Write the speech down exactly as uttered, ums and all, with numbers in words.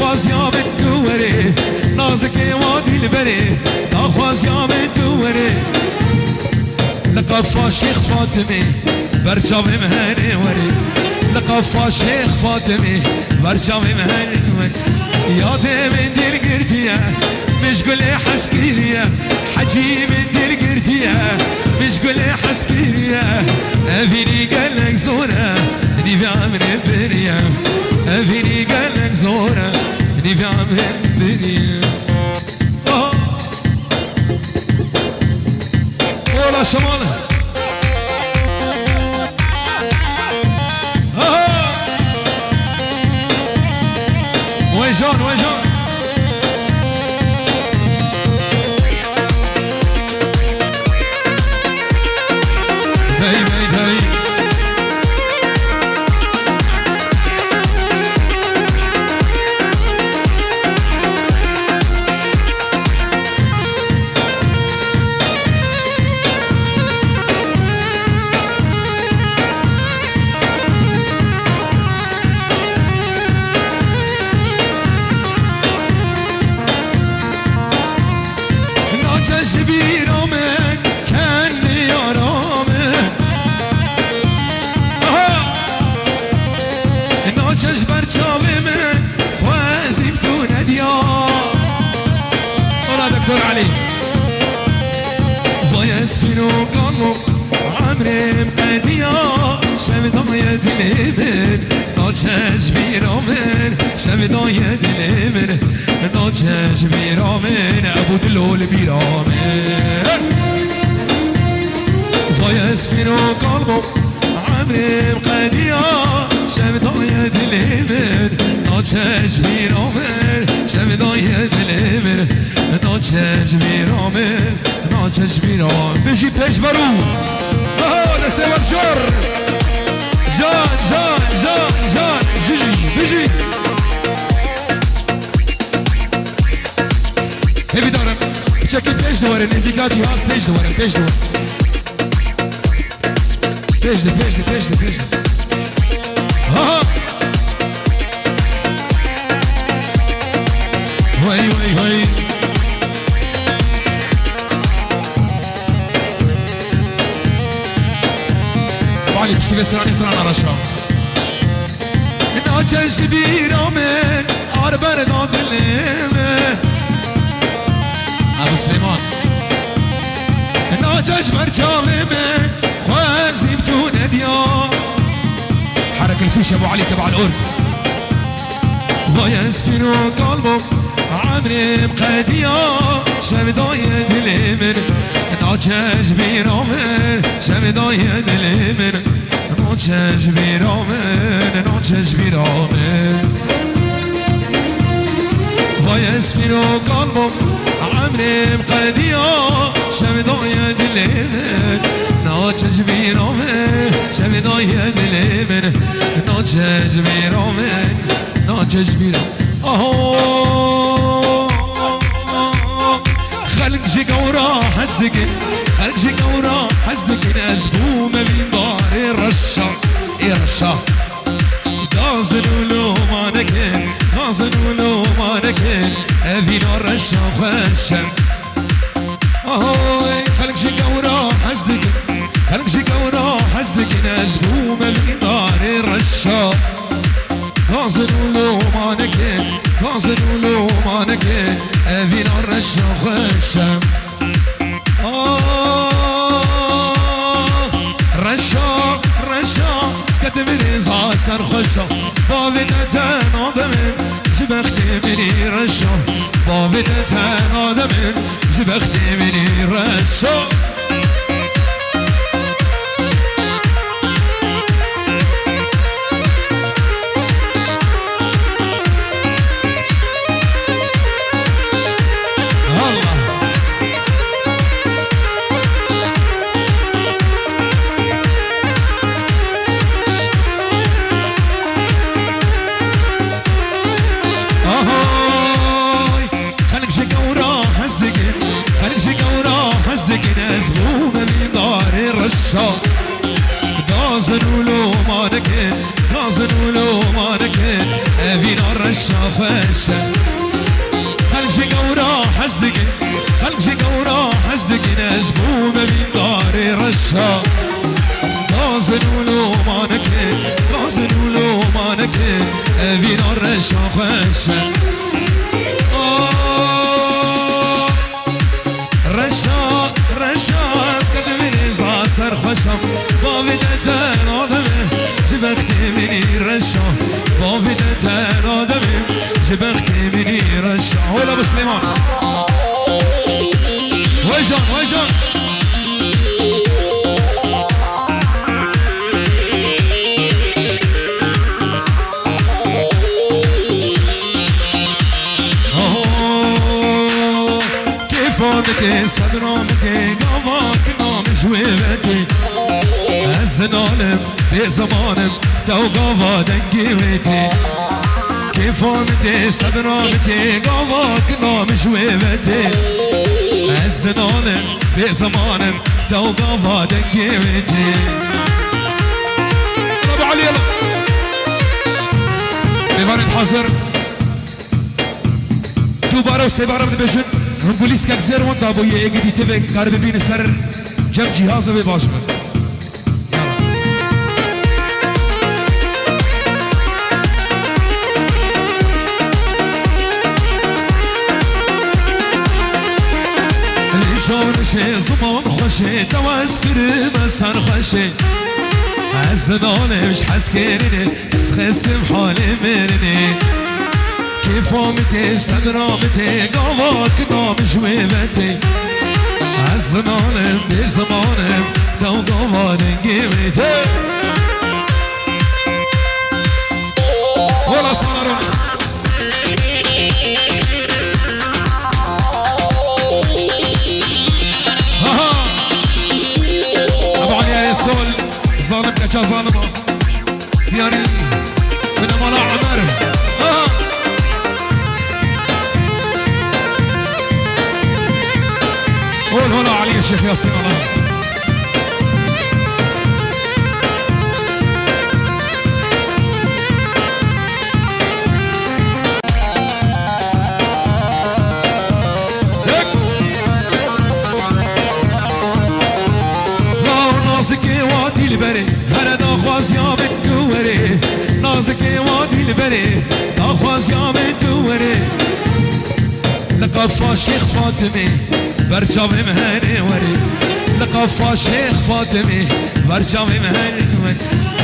Daxwaziya min tu were, nazikê wa dîlberê, daxwaziya min tu were. Li qafa Şêx Fatimê, ber çavê min here were. Li qafa Şêx Fatimê, ber çavê min here were. Yadê min dîl girtiye, min ji gulê hez kiriye. Hecî min dil girtiye, min ji gulê hez kiriye. Evînî gelek zor e, nîvê emrê biriye. Evînî gelek zor e, nîvê emrê biriye. Aha. Ola şemal. Aha! Wejan, wejan. Dey, dey, dey. Naçe ji bîra min ken yara min. Aha! Naçe ji ber çavê min xwezî bi tu nediya. Ola Doktor Elî. Vay ez pîr û kal bûm, emrê min qediya, şev daye dilê min. Naçe ji bîra min, şev daye dilê min. Naçe ji bîra min, Ebû Dilo li bîra min. Vay ez pîr û kal bûm, emrê min qediya, şev daye dilê min. Naçe ji bîra min, şev daye dilê min. Naçe ji bîra min, naçe ji bîra min. Bijî pêşverû. Aha, destê we jor. Can, can, can, can. Jijî, bijî. Hêvîdar im, piçekî pêş de were, nêzîka cîhaz pêş de were, pêş de were. Pêş de, pêş de, pêş de, pêş de. Ha, ha. Wey, wey, wey. Balî, piştî vê stranê strana reşa. Naçe ji bîra min, ar berda dilê min. Ebu Silêman. Naçe ji ber çavê min, xwezî bi tu nediya. Herek el fîş Ebu Elî tebal ord. Vay ez pîr û kal bûm, emrê min qediya, şev daye dilê min. Naçe ji bîra min, şev daye dilê min. Naçe ji bîra min, naçe ji bîra min. Vay ez pîr û kal bûm, emrê min qediya, şev daye dilê min. Naçe ji bîra min, şev daye dilê min. Naçe ji bîra min, naçe ji bîra. Aho! Xelk ji gewra hez dikin, xelk ji gewra hez dikin, ez bûme vîndarê reşa, ê reşa. Gazin û loma nekin, gazin û loma nekin, evîna reşa xweş e. Ahoy, xelk ji gewra hez dikin, xelk ji gewra hez dikin, ez bûme vîndarê reşa. Gazin û loma nekin, gazin û loma nekin, evîna reşa xweş e. Ah, reşa, reşa, sketim rêza serxweşa. Bavê te tena demin, ji bextê min î reşa. Bavê te tena demin, ji bextê min î reşa. Allah. Ahoy! Xelk ji gewra hez dikin, xelk ji gewra hez dikin, ez bûme vîndarê reşa. Gazin û loma nekin, gazin û loma nekin, evîna reşa xweş e. Çaxweşe. Oh, reşa, reşa, ez kedimî rêza serxweşa. Bavê te ten ademê, ji bextê min î reşa. Bavê te ten ademê, ji bextê min î reşa. Hoyla bi Silêman. Wejan, wejan. Aho, kêfa min tê, sebra min tê, gava kina min ji wê ve tê. Ez dinalim, bê zimanim, tew gava dengê wê tê. Kêfa min tê, sebra min tê, gava kina min ji wê ve tê. Ez dinalim, bê zimanim, tew gava dengê wê tê. Yala be Elî, yala. Mêvanên hazir. Dubare û sêbare min dibêjin, hingulîskek zêr wenda bûye, êgidî tivê kar bibîne ser cem cîhaza wê baş bin. Lê çawnişê ziman xweşê, te wez kirime ser xweşê. Ez dinalim ji hezkirinê, ez xestim halê mirinê. Kêfa min tê, sebra min tê, gava kina min ji wê ve tê. Ez dinalim, bê zimanim, tew gava dengê wê tê. Hola sar. Aha. Ebu Elî Erê Sol. Zalim keça zalima. Diyarî. Binemala Emer. Aha. Hol hola Elî Şêx Yasîn, ana. Law nazikê wa dîlberê, here daxwaziya min ku werê. Nazikê wa dîlberê, daxwaziya min ku werê. Li qafa Şêx Fatimê, ber çavê min henê werê. Li qafa Şêx Fatimê, ber çavê min henê werê.